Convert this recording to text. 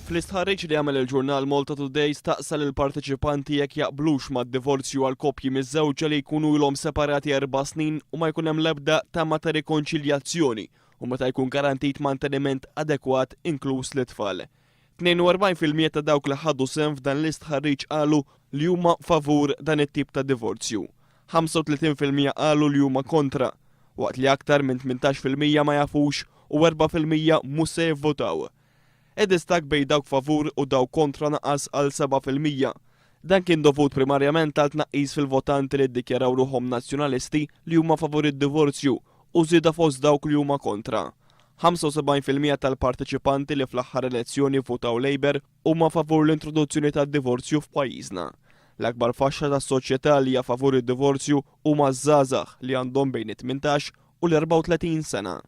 Fl-istħarriġ li għamel il-ġurnal Malta Today staqsa lill-parteċipanti jekk jaqblux mad-divorzju għal koppji miżżewġa li jkunu ilhom separati erba' snin u ma jkun hemm l-ebda tama ta' rikonċiljazzjoni u meta jkun garantit manteniment adekwat inkluż lit-tfal. 42% ta' dawk li ħadu sehem f'dan l-istħarriġ qalu li huma favur dan it-tip ta' divorzju. 35% qalu li huma kontra, waqt li aktar minn 18% ma jafux u 4% mhux se jivvotaw. Id-distakk bejn dawk favur u dawk kontra naqas għal 7%. Dan kien dovut primarjament għal tnaqqis fil-votanti li ddikjaraw ruħhom Nazzjonalisti li huma favur id-divorzju u żieda fost dawk li huma kontra. 75% tal-parteċipanti li fl-aħħar elezzjoni vvutaw Labour huma favur l-introduzzjoni tad-divorzju f'pajjiżna. L-akbar faxxa tas-soċjetà li hija favur id-divorzju huma ż-żgħażagħ li għandhom bejn it-18 u l-34 sena.